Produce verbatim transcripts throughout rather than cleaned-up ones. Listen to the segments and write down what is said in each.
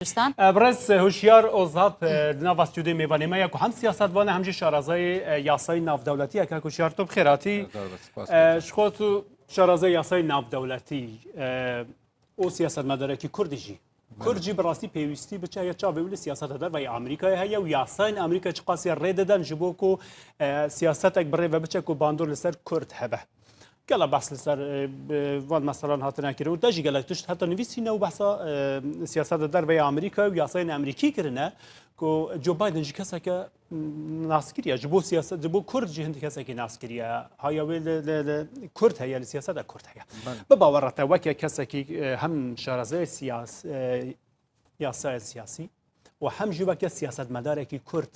Kurdistan. E, Birêz Huşyar Ozap, e, di nava stûdyoyê mêvanê me ye ku hem siyasetvan e hem jî şarazayê, e, yasayê navdewletî ye. Kak Huşyar, tu bi xêr hatî. Serdar be, spas. E, ji xwe tu şarazayê yasayê navdewletî, e, û siyasetmedarekî Kurdî jî. Belê. Kurd jî bi rastî pêwîstî biçe ya çavê wî li siyaseta derve ya Amerîkayê heye û yasayên Amerîka çiqasî rê didin ji bo ku, e, siyasetek bi rê ve biçe ku bandor li ser Kurd hebe. Gela behs li ser, e, bi van meselan hatine kirin û te jî gelek tişt heta nivîsîne û behsa, e, siyaseta derve ya Amerîka û yasayên Amerîkî kirine ku Joe Biden jî keseke, m, naskirî ye. Ji bo siyaset, ji bo Kurd jî hindî kesekî naskirî ye. Haya wê li, li, li Kurd heye, li siyaseta Kurd heye. Belê. Bi bawer re te weke kesekî, e, hem şarazeyê siyas-, e, yasayên siyasî û hem jî weke siyasetmedarekî Kurd,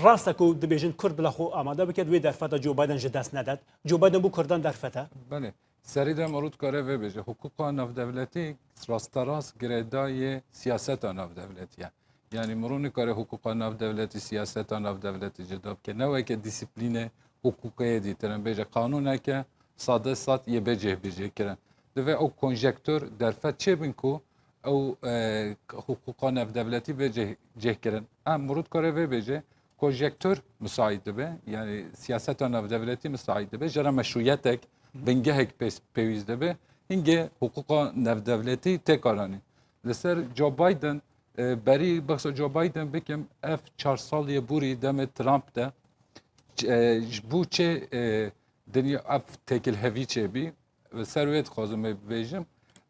rast e ku dibêjin Kurd bila xwe amade biket, wê derfeta Joe Biden ji dest nedet. Joe Biden bo Kurdan derfet e. Belê. Serî de mirov dikare vê bêje. Hiqûqa navdewletî rasterast girêdayê siyaseta navdewletî ye. Yanî mirov nikare hiqûqa navdewletî, siyaseta navdewletî cida bike. Ne weke dîsîplînê hiqûqê yê dîtir in. Bêje qanûneke sade sed yê bê cihbicî kirin. Divê ew konjektûr derfet çêbin ku ew, e, hiqûqa navdewletî bê cih-, cihkirin. Em mirov dikare vê bêje, konjektûr misaît dibe, yanî siyaseta navdewletî misaît dibe, jê re meşrûyetek, bingehek pê-, pêwîst dibe, hingê hiqûqa navdewletî tê karanîn. Li ser Joe Biden, e, berî behsa Joe Biden bikim, ev çar sal yê borî demê Trump de, e, ji bo çi, e, dinya ev têkilhevî çêbî? Li ser wê dixwazim ê bibêjim.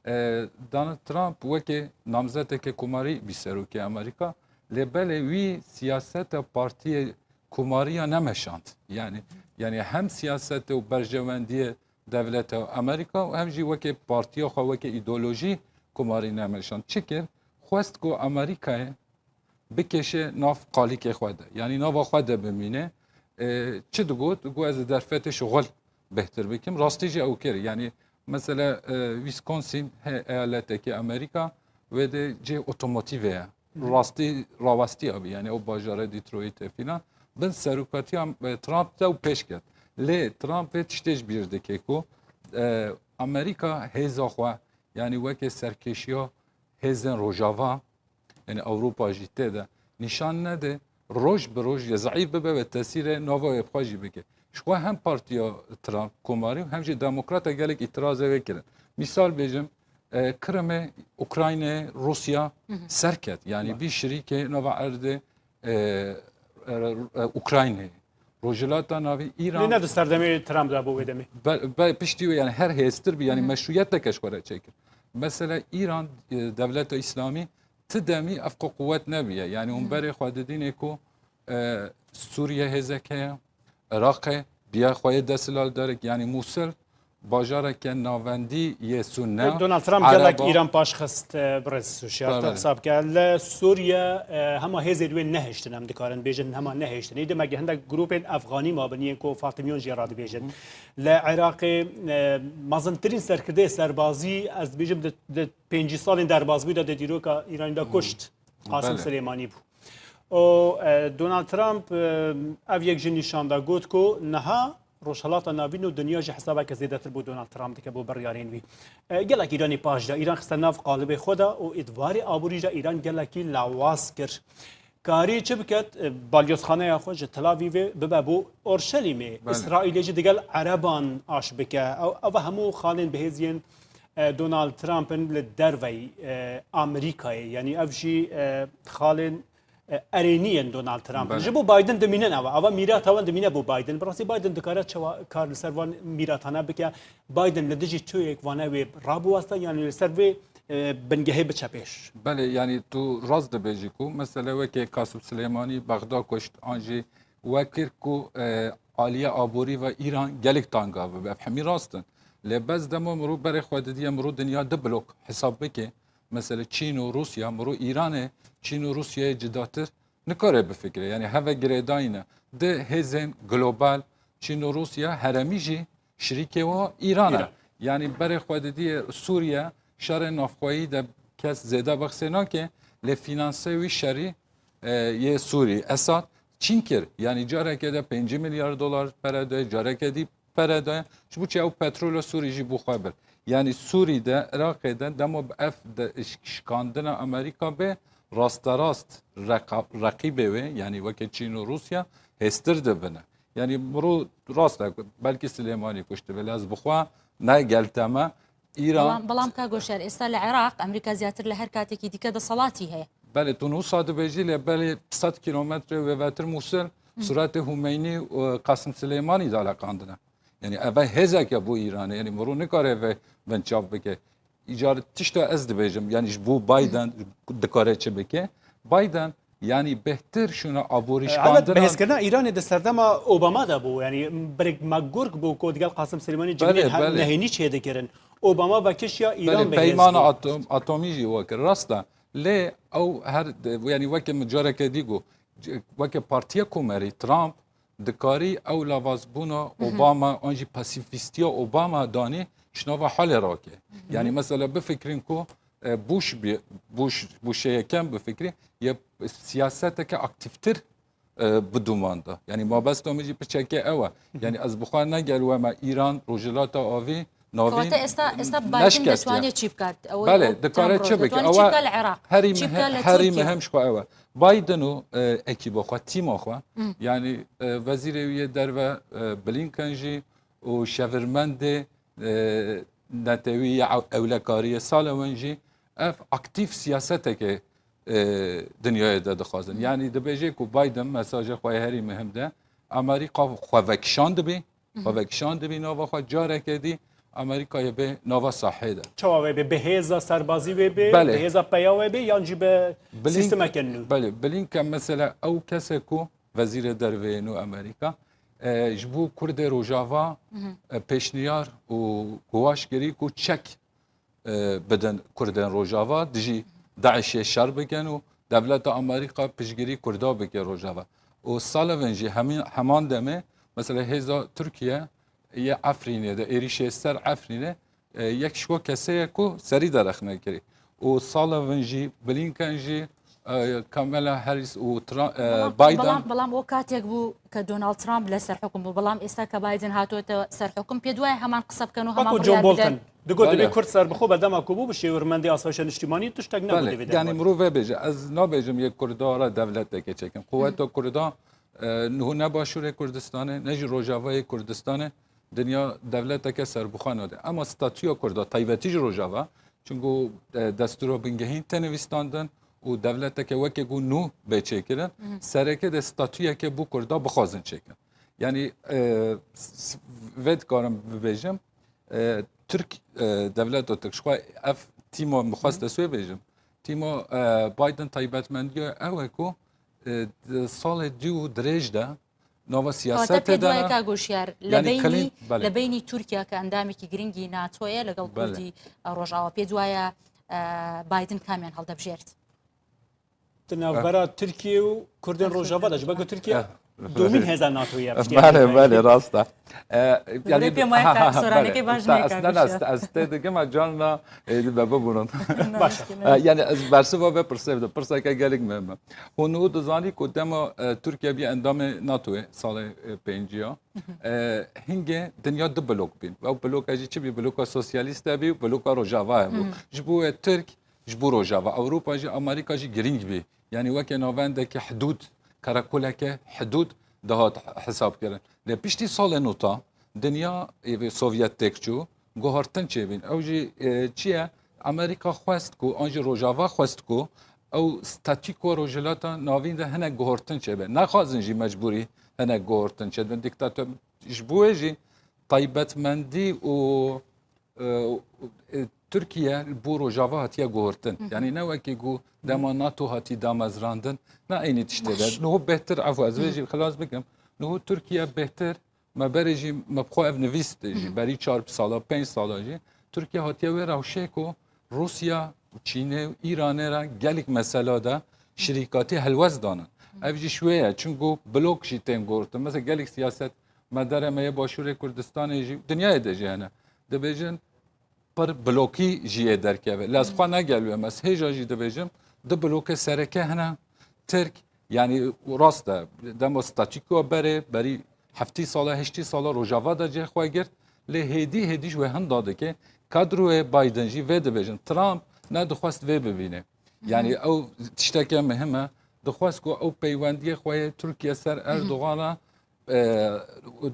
E, Donald Trump weke namzeteke komarî bî serokê Amerîka, lê belê wî siyaseta partiyê komariya nemeşand. Yanî, yanî hem siyasete û berjewendiyê dewleta Amerîka û hem jî weke partiya xwe, weke îdeolojî komarî nemeşand. Çi kir? Xwest ku Amerîkayê bikêşe nav qalîkê xwe de. Yanî nava xwe de bimîne. E, çi digot? Digot, ez li derfetê şixul bêhtir bikim. Rastî jî ew kir. Yanî mesela, e, Wisconsin he eyaletekî Amerîka, wê de cihê otomotîvê ye. Rastî rawestî abî. Yanî ew bajara Detroitê filan. Bin serokatiya, e, Trump de û pêş ket. Lê Trump vê tiştê ji bîr dike ku, e, Amerîka hêza xwe, yanî weke serkêşiya hêzên Rojava, yanî Ewropa jî tê de nîşan nede, roj bi roj yê zeîf bibe ve tesîrê nava wê bi xwe jî bike. Ji xwe hem partiya Trump komarî û hem jî demokrata gelek îtirazê wê kirin. Mîsal bêjim, e, Kirimê Ukraynayê Rûsya ser ket. Yanî bî şirîkê nava erdê, e, e, e, Ukraynayê. Rojhilata Navî, Îran. Lê ne di serdemê Trump de bû wê demê. Be, be, piştî wê, yanî her hêztir bî, yanî meşrûyeteke ji xwe re çêkir. Mesela Îran, e, dewleta Îslamî ti demî ev qe quwet nebûye. Yanî hûn berê xwe didînê ku, e, Sûriye hêzek heye, Iraqê biya xwe yê desthilatdarek, yanî Mûsil bajareke navendî yê Sunne, Donald Trump gelek Îran paş xist, e, Birêz Huşyar, te hesab ke. Li Sûriye, e, hema hêzên wê nehiştin, em dikarin bêjin hema nehiştin. Êdî me hindek grûpên Efxanî mabin yên ku Fatimiyon jê re dibêjin. Li Iraqê, e, mezintirîn serkirdeyê serbazî, ez dibêjim di, di pêncî salên derbazbûyî de di dîroka Îranî de kuşt Qasim Silêmanî bû. Û, e, Donald Trump, e, ev yek jî nîşan da, got ku niha Rojhilata Navîn û dinya jî hesabeke zêdetir bo Donald Trump dike bo biryarên wî. E, gelek Îranî paş da, Îran xiste nav qalibê xwe de û êdî warê aborî de Îran gelekî lawaz kir. Karî çi biket? E, balyozxaneya xwe ji Tel Avîvê bibe bo Orşelîmê. Belê. Îsraîlê jî digel Ereban aş bike. Ew, ev hemû xalên bihêz yên, e, Donald Trump in li derveyî, e, Amerîkayê. Yanî ev jî, e, xalên e, erênî yên Donald Trump in. Belê. Ji bo Biden dimînin ew. Ew mîrata wan dimîne bo Biden. Bi rastî Biden dikare çawa kar li ser van mîratana bike. Biden li dijî çi yek vane wê rabiweste, yanî li ser vê, e, bingehê biçe pêş. Belê, yanî tu rast dibêjî ku mesele weke Qasim Silêmanî, Bexda kuşt, an jî we kir ku, e, aliyê aborî ve Îran gelek tanga bibe. Ev hemî rast in. Lê bes dema mirov berê xwe didiye, mirov dinya du blok hesab bike. Mesela Çîn û Rûsya, mirov Îranê Çîn û Rûsyayê cidatir nikare bifikire. Yanî heve girêdayî ne. Di hêzên global Çîn û Rûsya heremî jî şirîkê wa Îran e. Îran. Yanî berê xwe didiye Sûriye, şerê navxweyî de kes zêde behsê nake, lê fînansê wî şerî, e, yê Sûrî Esad Çîn kir. Yanî careke de pêncî milyar dolar pere daye, careke dî pere daye. Ji bo çi ew petrola Sûrî jî bo xwe bir. Yanî Sûrî de, Iraqê de dema bi ev de şikandina Amerîka be, rasterast reqa-, reqîbê wê, yanî weke Çîn û Rûsya hêstir dibine. Yanî mirov rast e, belkî Silêmanî kuştibe, lê ez bi xwe ne gel te me. Îran Belam, belam ka goşer, êsta li Iraq Amerîka ziyattir li her katekî dike desthilatî heye. Belê, tu nûsa dibêjî, lê belê sed kîlometre wêvetir Mûsil, Hı. Sûretê Hûmeynî û Qasim Silêmanî daleqandine. Yanî ev hêzeke bo Îranê, yanî mirov nikare vê binçav bike. Îcar tişta ez dibêjim, yanî ji bo Biden dikare çi bike? Biden, yanî bêhtir şûna Elbet aborîşkandina bihêzkirina Îranê di serdema Obama de bû, yanî birêk me gurk bû ku digel Qasim Silêmanî Belê, civînên he-, belê. nehênî çêdikirin. Obama vekişiya Îran Belê, bihêz peymana bû. atom-, atomî jî we kir. Rast e. Lê ew her, yanî weke min careke dî got, weke Partiya Komerî, Trump, dikarî ew lavazbûna Hı hı. Obama, an jî pasîfîstiya Obama danî ji nava halê rake. Hı hı. Yanî mesela bifikirin ku, e, Bush bi, Bush, Bushê yekem bifikirî, ye siyaseteke aktîftir, e, bi dûman da. Yanî mabesta min jî piçeke ew e. Hı hı. Yanî ez bi xwe ne gel we me Îran, Rojhilata Avî, Navîn Kewate êsta, êsta Biden neşkestiye. detwanê çî bikat? Ew, Belê, ew dikare Trump çi bike? detwanê Ew çî e bike li Iraq? herî Çî bike mühe-, li herî Tirkiye? mühim ji xwe ew e. Biden û, e, ekîba xwe, tîma xwe, Hı. yanî, e, wezîrê wî yê derve, e, Blinken jî û şevirmendê, e, netewî ya ew-, ewlekariyê Sullivan jî ev aktîf siyaseteke, e, dinyayê de dixwazin. Hı. Yanî dibêje ku Biden mesajê xwe yê herî mühim de Amerîka xwe vekişan dibî, Hı hı. xwe vekişan dibî nava xwe, careke dî Amerîkayê bê nava sahê de. Çawa wê bê? Bi hêza serbazî wê bê, Belê. bi hêza peya wê bê, yan jî bi Blink-, sîstemeke nû? Belê, Blinken mesela ew kes e ku wezîrê derve yê nû Amerîka, e, ji bo Kurdê Rojava, Hı hı. e, pêşniyar û guwaş kirî ku çek e, bidin Kurdên Rojava, dijî DAIŞê şer bikin û dewleta Amerîka piştgirî Kurda bike Rojava. Û Sullivan jî hemî-, heman demê, mesela hêza Tirkiye yê Efrînê de, êrîşê ser Efrînê, e, yek ji wan kesê ye ku serî de rexne kirî. Û Sullivan jî, Blinken jî, e, Kamala Harris û Tra-, e, Belam, Biden. belam, belam o katek bû ke Donald Trump li ser hukm bû. Belam êsta ke Biden hatote ser hukm, pê duwaye heman qise bikin û heman Wekû John biryar bidin. Bolton. Digot Belê. divê Kurd serbixwe be, dema ku bû bi şêwirmendê asayişa niştîmanî tiştek nebû Belê. divê Yanî derman. mirov vê bêje, ez nabêjim yê Kurda re dewleteke çekin. Quweta Kurda, e, niho ne Başûrê Kurdistanê, ne jî Rojavayê Kurdistanê, dinya dewleteke serbixwe nade. Ema statûya Kurda, taybetî ji Rojava, çunku, e, destûra bingehîn tê nivîstandin û dewleteke weke ku nû bê çêkirin, Hı hı. sereke de statûyeke bo Kurda bixwazin çêkin. Yanî, e, s-, s-, vê dikarim bibêjim, e, Tirk, e, dewleta Tirk, ji xwe ev tîma min xwest ez wê bêjim. Tîma, e, Biden taybetmendiya ew e ku, e, di salê dû û dirêj de nava Kewate siyasetê pê de duwaye ne, ka goşiyar, yanî li beynî, Clinton, belê. li beynî Tirkiye ke endamekî girîngî NATO ye, legal Belê. Kurdî, e, Rojava. Pê duwaye, e, Biden kamiyan hildibijêrt? Di navbera Tirkiye û Kurdên Rojava de, ji ber ku Tirkiye Eh. domîn hêza NATOyê ye, piştî Belê, Amerîkayê. belê, rast e. Eh, Rê yanî, pê maye ha, ka ha, ha, soranekê belê. baş Ta neke ez, ne, ne, ez, goşiya. ez tê digim, ez carna, eh, di be bibûnin. Baş e. Eh, yanî ez bersiva vê pirsê bidim. Pirseke gelek muhim e. Hûn û dizanî ku dema, eh, Tirkiye bî endamê NATOyê salê, eh, pêncî ya, eh, hingê dinya du blok bîn. Ew bloka jî çi bî? Bloka sosyalîst de bî û bloka Rojava hebû. Hı hı. Ji bo wê Tirk ji bo Rojava, Ewropa jî, Amerîka jî girîng bî. Yanî weke navendeke hidûd, karakoleke hidûd dihat hesab kirin. Lê piştî salê nota dinya, ê, Sovyet têk çû, guhartin çêbîn. Ew jî, e, çi ye? Amerîka xwest ku, an jî Rojava xwest ku ew statîko Rojhilata Navîn de hinek guhartin çêbe. Nexwazin jî mecbûrî hinek guhartin çêbin. Dîktator, ji bo wê jî taybetmendî û e, e, Tirkiye li bo Rojava hatiye guhurtin. Hı hı. Yanî ne wekî ku dema NATO hatî damezrandin, ne eynî tiştê de. Baş. Niho bêhtir, efwa, ez vê Hı hı. jî xilas bikim. Niho Tirkiye bêhtir, me berê jî, me bi xwe ev nivîst jî, Hı hı. berî çar sala, pênc sala jî, Tirkiye hatiye wê rewşê ku Rûsya, Çînê û Îranê re gelek mesela de şirîkatî helwest danin. Hı. Ev jî ji wê ye, çunku blok jî tên guhurtin. Mesela gelek siyaset me derê me yê Başûrê Kurdistanê jî, dinyayê de jî hene. Dibêjin, pir blokî jî yê derkeve. Lê ez xwe ne gel wê me, ez hêja jî dibêjim, du blokê sereke hene. Tirk, yanî rast e, dema statîko berê, berî heftî sala, heştî sala Rojava de cihê xwe girt, lê hêdî hêdî ji wê hinda dike, Kadroyê Biden jî vê dibêjin. Trump nedixwest vê bibîne. Yani ew tişteke muhim e. Dixwest ku ew peywendiyê xwe yê Tirkiye ser Erdogan re, e,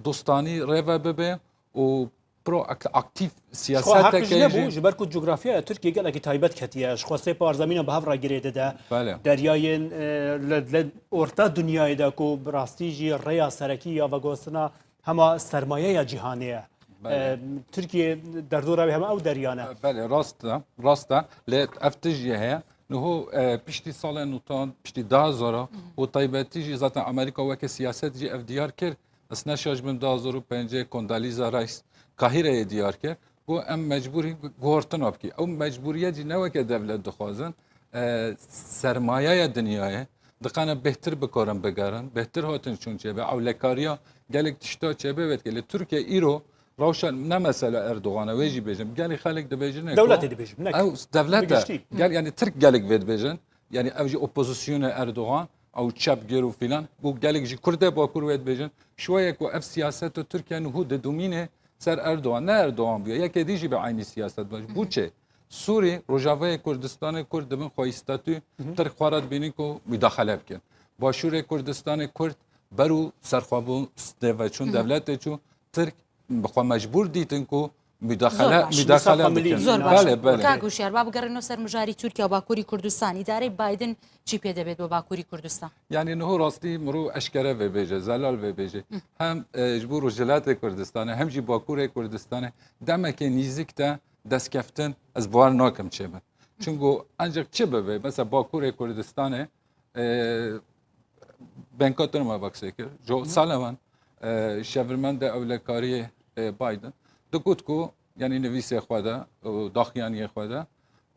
dostanî rêve bibe û proaktîf siyaseteke jî. Ji ber ku cografyaya Tirkiye gelekî taybet ketiye. Ji xwe sê parzemînan bi hev re girê dide. Belê. Deryayên, e, li, li orta dinyayê de ku bi rastî jî rêya serekî ya veguhestina hema sermayeya cîhanê ye. Belê. E, Tirkiye derdora wê hema ew deryan e. Belê, rast e, rast e. Lê ev tişt jî heye. Niho, e, piştî salên nûzde, piştî du hazar û taybetî jî zaten Amerîka weke siyaset jî ev diyar kir. Ez ne şaş bim, du hazar û pêncê Condoleezza Rice Kahireyê diyar kir. Got, em mecbûrî guhertina bikî. Ew mecbûriyet jî ne weke dewlet dixwazin. E, sermayeya dinyayê diqene bêhtir bikarin bigerin, bêhtir hatin çûn çêbe, ewlekariya gelek tişta çêbe vedike. Lê Tirkiye îro rewşa ne mesela Erdogan e, wê jî bêjim. Gelek xelk dibêjin, e, Dewletê ku dibêjim, ne ew dewlet e. Bi giştî. Gel, yani Tirk gelek vê dibêjin. Yani ev jî opozisyonê Erdogan, ew çepgir û filan. Got gelek jî Kurdê Bakur wê dibêjin. Şiweye ku ev siyaset û Tirkiye niho didomîne ser Erdogan. Ne Erdogan bûye. Yekê dî jî bi eynî siyaset bû. Bû çi? Sûrî, Rojavayê Kurdistanê Kurd dibin xweyî statû, Tirk xwe re dibînin ku mudaxele bikin. Başûrê Kurdistanê Kurd ber û serxwebûn dê ve çûn, dewletê çû, Tirk bi xwe mecbûr dîtin ku mudaxele, Zor baş. Mudaxele bikin. Zor baş. Belê, belê. Kak Hişyar, ba bigerîno ser mijarî Tirkiye û Bakurî Kurdistan. Îdareyê Biden çi pê dibê bo Bakurî Kurdistan? Yani niho rastî mirov eşkere vê bêje, zelal vê bêje. Hem, e, ji bo Rojhilatê Kurdistanê, hem jî Bakurê Kurdistanê demekê nîzik de destkeftin ez bawer nakim çêbe. Çunku ancak çi bibe? Mesela Bakurê Kurdistanê, e, Benka Tirma Baksê kir. Joe Sullivan, e, şevirmendê ewlekariyê, e, Biden, digot ku, yani nivîsê xwe de û daxuyaniyê xwe de,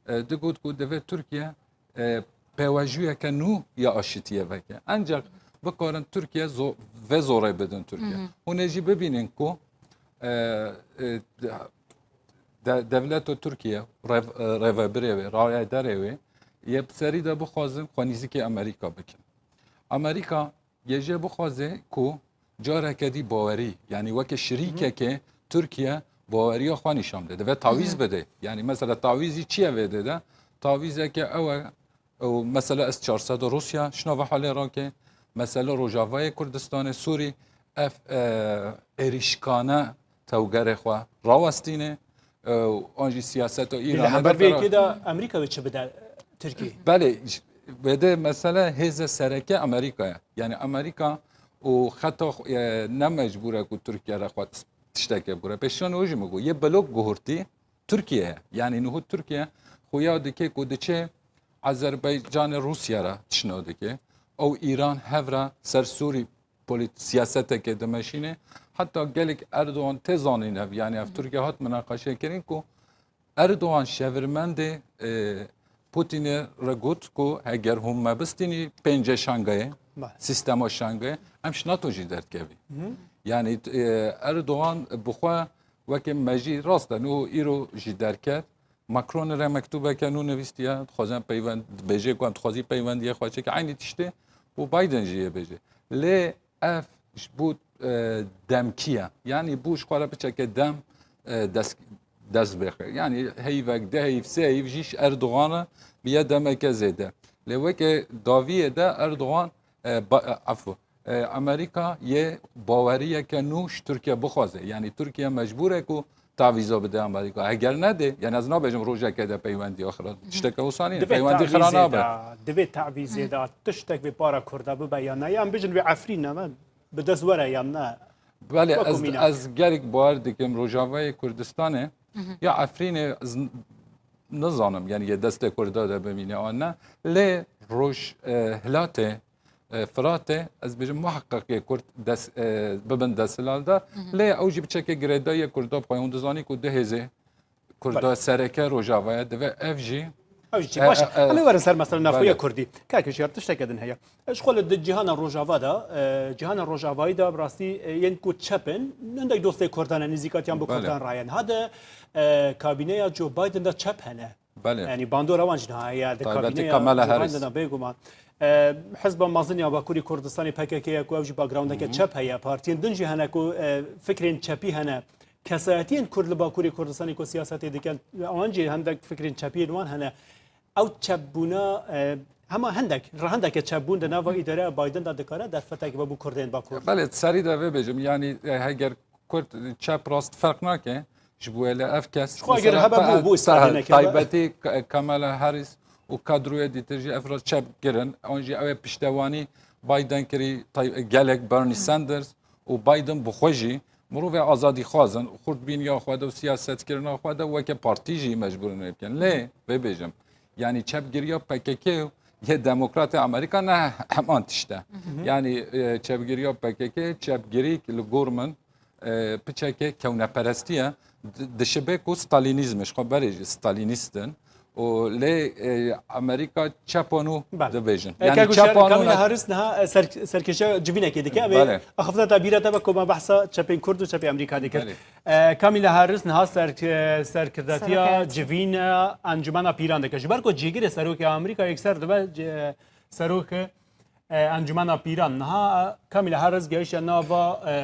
e, digot ku divê Tirkiye, e, pêvajoyeke nû ya aşitiyê veke. Ancak bikarin Tirkiye zo-, vê zorê bidin Tirkiye. Hûn ê jî bibînin ku, e, e, de-, de-, dewleta Tirkiye, rev-, e, rêvebirê wê, rayedarê wê, yê bi serî de bixwazin xwe nîzikê Amerîka bikin. Amerîka yê jê bixwaze ku careke dî bawerî, yani weke şirîkeke Tirkiye baweriya xwe nîşan bide. Divê tawîz bide. Yani mesela tawîzî çi ye vê dê de? Tawîzeke ew e, ew mesela ez çar sed Rûsya şina ve halê rake, mesela Rojavayê Kurdistanê, Sûrî, ev, e, êrîşkane tewgerê xwe rawestîne, e, an jî siyaseta Îranê. Li hember vê yekê de Amerîka wê çi bide Tirkiyê? Belê, j-, vê de mesele hêze sereke Amerîka ye. Yani Amerîka û xeta xwe, e, ne mecbûr e ku Tirkiye re xwe tişteke bigure. Pêşiyan wê jî min got, yê blok guhurtî Tirkiye ye. Yani niho Tirkiye xuya dike ku diçe Azerbaycanê Rûsya re tişna dike. Ew Îran hev re ser Sûrî polît-, siyaseteke dimeşîne. Heta gelek Erdogan tê zanîn ev, yani ev Tirkiye hat minaqeşe kirin ku Erdogan şevirmendê, e, Putinê re got ku heger hûn me bistînî pêncê Şangayê, Belê. Sîstema Şangayê, em ji NATO jî derdikevî. Yani, e, Erdogan bi xwe weke me jî rast e, nû îro jî derket. Macronê re mektûbeke nû nivîstiye, dixwazin peyvend-, dibêje ku em dixwazî peywendiyê xwe çêke, eynî tiştê û Biden jî yê bêje. Lê ev ji bo, e, demkî ye. Yanî bû ji xwe re piçeke dem, e, dest, dest bêxe. Yanî heyvek, du heyv, sê heyv jî ji Erdogan re bi yê demeke zêde. Lê weke dawiyê de Erdogan, e, ba-, e, efû, e, Amerîka yê baweriyeke nû ji Tirkiye bixwaze. Yanî Tirkiye mecbûr e ku tavîza bide Amerîka. Heger nede, yani ez nabêjim rojeke de peywendiya xira. Tişteke wisa nîne. Divê Peywendî xira tavîzê nabe. De, divê tavîzê de tiştek vê para Kurda bibe ya ne? Yan bijin vê Efrîn e, me bi dest were yan ne? Belê, Wekî ez, mînak. Ez gelek bawer dikim Rojavayê Kurdistanê ya Efrînê ez n-, nizanim, yani yê destê Kurda de bimîne an ne. Lê Roj, e, Hilatê, e, Firatê, ez bêjim muheqeq yê Kurd des-, e, bibin desthilatdar. Lê ew jî biçeke girêdayî yê Kurda bi xwe. Hûn dizanî ku du hêzê Kurda Belê. Sereke Rojava ye, divê ev jî, Ew jî e, baş e, e, em ê werin ser mesela naxweya belê. Kurdî. Kak Hişyar, tişteke din heye. Ji xwe li di cîhana Rojava de, e, cîhana Rojavayî de bi rastî, e, yên ku çep in, hindek dostê Kurdan e, nîzîkatiyan bi Belê. Kurdan raye. Niha de, e, kabîneya Joe Biden de çep hene. Belê. Yani bandora wan jî niha heye, di Taybetî kabîneya Kamala Joe Harris. Biden de bêguman. E, Hizba Mezin ya Bakurî Kurdistanê P K K ye ku ew jî backgroundeke çep heye. Partiyên din jî hene ku, e, fikrên çepî hene. kesayetiyên Kurd li Bakurê Kurdistanê ku siyasetê dikin, ewan jî hendek fikrên çepiyên wan hene. Ew çepbûna, e, hema hendek, rehindeke çepbûn di nava îdareya Biden de dikare derfetek be bo Kurdên Bakur. Belê, serî de vê bêjim, yanî, e, heger Kurd çep rast ferq nake, ji bo wê ev kes, Ji xwe eger mesela, hebe bû, ta-, bû îsfadê ta-, neke. Taybetî Ka-, Kamala Harris û kadroyê dîtir jî ev re çep kirin. An jî ew ê piştewanî Biden kirî, tay-, gelek Bernie Sanders û Biden bi xwe jî mirovê azadîxwaz in. Xurt bîniya xwe de û siyasetkirina xwe de weke partî jî mecbûr in wê bikin. Lê vê bêjim, yanî çepgiriya P K K û yê Demokratê Amerîka ne heman tişt e. Yanî, e, çepgiriya P K K çepgirîk li gor min, e, piçeke kewneperestî ye. Di-, dişibe ku Stalînîzm e, ji xwe berê jî Stalînîst in. Û lê, e, Amerîka çepan û Belê. dibêjin. E, Yanî Kak Goşiyar, çepan û Kamîla ne- Harris niha, e, ser-, serkêşiya civînekê dike. Em ê Belê. axifta te bîra te be ku me behsa çepên Kurd û çepê Amerîka dikir. Belê. E, Kamîla Harris niha ser-, e, serkirdatiya Serokayetî. civîna Encûmena Pîran dike. Ji ber ku cîgirê serokê Amerîka yekser dibe, e, serokê, e, Encûmena Pîran. Niha, e, Kamîla Harris gehişte nava, e,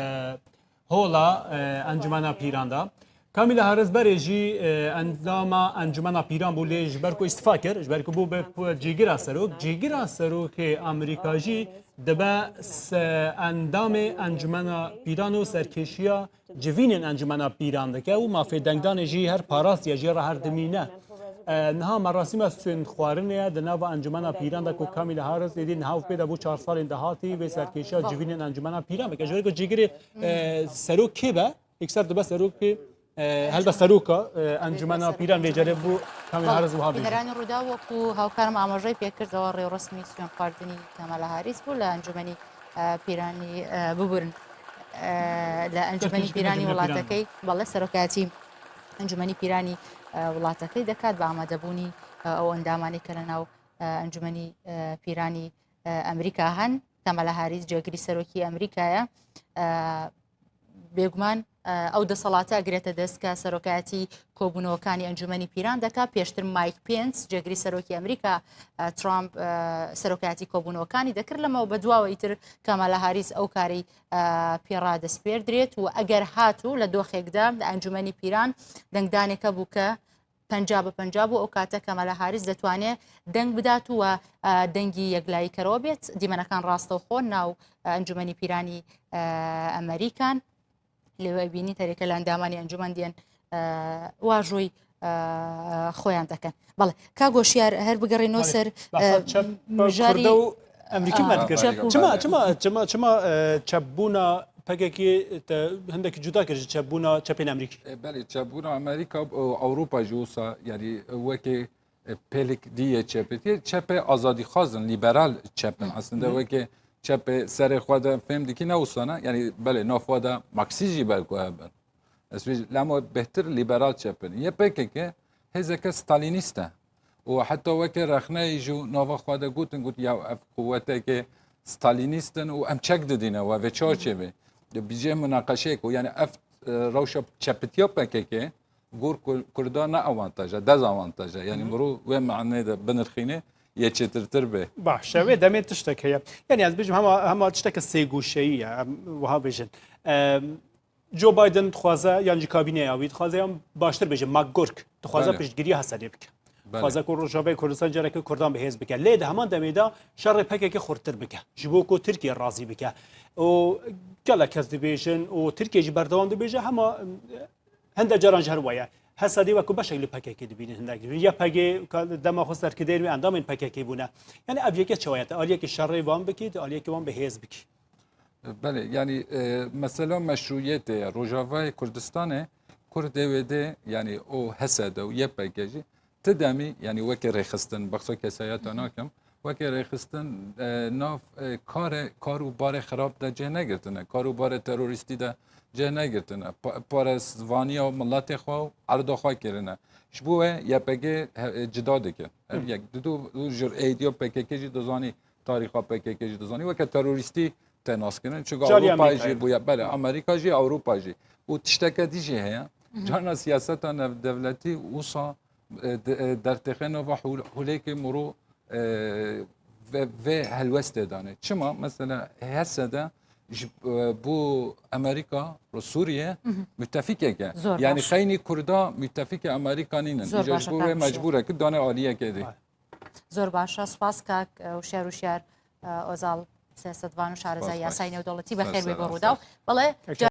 hola, e, Encûmena Pîran de. Kamîla Harris berê jî, e, endama Encûmena Pîran bû, lê ji ber ku îstifa kir, ji ber ku bû be cîgira serok, cîgira serokê Amerîka jî dibe se-, endamê Encûmena Pîran û serkêşiya civînên Encûmena Pîran dike û mafê dengdanê jî her parastiye, jê re her dimîne. E, niha merasîma sundxwarinê ye di nava Encûmena Pîran de ku Kamîla Harris êdî niha û pê de bû çar salên dahatî vê serkêşiya civînên Encûmena Pîran bike. Ji ber ku cîgirê, e, serok kê be, yekser dibe serokê, e, helbet seroka, e, Encûmena Pîran vê carê bû Kamîla Harris wiha bêje. Bînerani Rûdaw، وەکو هاوکارم ئاماژەی پێکردەوە، ڕێوڕەسمی سوێن خواردنی کامالا هاریس بوو لە ئەنجومەنی، ئە، پیرانی، ئە، ببورن، ئە، لە ئەنجومەنی سەرکێشی پیرانی ئەنجومەنی پیران. وڵاتەکەی، بەڵێ، سەرۆکایەتی ئەنجومەنی پیرانی، ئە، وڵاتەکەی دەکات بە ئامادەبوونی، ئە، ئەو ئەندامانی کە لە ناو، ئە، ئەنجومەنی، ئە، پیرانی، ئە، ئەمریکا هەن. کامالا هاریس جێگری سەرۆکی ئەمریکایە. ئە، بێگومان، ئە، ئەو دەسەڵاتە ئەگرێتە دەست کە سەرۆکایەتی کۆبوونەوەکانی ئەنجومەنی پیران دەکا. پێشتر مایک پێنس، جێگری سەرۆکی ئەمریکا، ئە، ترامپ، ئە، سەرۆکایەتی کۆبوونەوەکانی دەکرد. لەمەوە بە دواوە ئیتر کامالا هاریس ئەو کارەی، ئە، پێ ڕادەسپێردرێت و ئەگەر هاتوو لە دۆخێکدا لە ئەنجومەنی پیران دەنگدانێکە بوو کە پەنجا بە پەنجا بوو، ئەو کاتە کامالا هاریس دەتوانێت دەنگ بدات و، ئە، دەنگی یەکلاییکەرەوە بێت. دیمەنەکان ڕاستەوخۆ ناو، ئە، ئەنجومەنی پیرانی، ئە، ئەمریکان. لێوە بینی تەرێکە لە ئەندامانی ئەنجومەن دێن، ئە، واژۆی، ئە، خۆیان دەکەن. بەڵێ، کا گۆشیار، هەر بگەڕێنەوە بەڵێ. سەر، بەسە ئە، چەپ مژاری، کوردە و ئەمریکی ئا، مەد کرد. چەپ و چما، چما، چما، چما، ئە، چەپبوونا P K K te hindekî cuda kir ji çepbûna çepên Amerîkî? E, belê, çepbûna Amerîka û Ewropa jî wisa, yanî wekê, e, pêlik dî yê çepê, tê çepê azadîxwaz in, lîberal çep in. Hı. Aslında Hı hı. wekê çepê serê xwe de fêm dikî ne wisa ne, yanî belê, nav xwe de Marksîst jî belku hebin. Ez vê lemo bêhtir lîberal çep in. Yê P K K hêzeke Stalînîst e. Û heta weke rexneyê jî nava xwe de gotin, got, ya ev quweteke Stalînîst in û em çek didîne we vê çarçêvê. Di bicê munaqeşeyek û, yani, ev, e, rewşa çepitiya P K K gor Kur-, Kurda ne avantaj e, dezavantaj e. Yani, Hı hı. mirov wê manê de binirxîne, yê çêtirtir bê. Baş e, wê demê tiştek heye. Yani, ez bêjim, hema, hema tişteke sêgoşeyî ye, em wiha bêjin. Em, Joe Biden dixwaze, yan jî kabîneya wî dixwaze, yan baştir bêje, McGurk dixwaze Belê. piştgiriya Hesedê bike. Belê. Dixwaze ku Rojavayê Kurdistan careke Kurdan bi hêz bike. Lê di heman demê de şerê P K K xurttir bike. Ji bo ku Tirkiye razî bike. Û gelek kes dibêjin û Tirkiye jî berdewam dibêje, hema, em, hinde caran ji her weye. Hesedê wekî beşek li P K K dibînin, hindek dibînin. Y P G ka dema xwe serkirdeyên wê endamên P K K bûne. Yani ev yeke çawa ye? Te aliyekî şerê wan bikî, te aliyekî wan bi hêz bikî. Belê, yanî, e, mesela meşrûyetê ye. Rojavayê Kurdistanê, Kurdê wê dê, yanî o H S D û Y P G jî ti demî, yanî weke rêxistin, behsa kesayeta Hı hı. nakim, weke rêxistin, e, nav, e, kare, kar û barê xirab de cih negirtine, kar û barê terorîstî de cih negirtine, pa-, parêzvaniya miletê xwe û erda xwe kirine. Ji bo wê Y P G he-, e, cida dike. Ev Hı. yek. Didu û ji êdiya P K K jî dizanî, tarîxa P K K jî dizanî, weke terorîstî tê naskirin. Çünkü Carî Ewropa Amerîkayê jî de. bûye, belê, Hı. Amerîka jî, Ewropa jî. Û tişteke dî jî heye. Hı hı. Carna siyaseta navdewletî wisa, e, de-, e, dertêxe nava hûl-, hûlêkê mirû, e, ve, vê helwestê dane. Çima? Mesela H S D ji, e, bo Amerîka, bo Sûriye, müttefikek e. Zor Yani baş. xeynî Kurda müttefikê Amerîka nînin. Zor Îca baş, ji bo wê efendim, mecbûr e ki dane aliyekê dê. Zor baş. Spas kak, e, Huşyar Huşyar, e, Ozal, siyasetvan û şareza Spas, yasayê spas. newdewletî. Bi Spas, xêr bê bo selam, Rûdaw. spas. Belê, Kek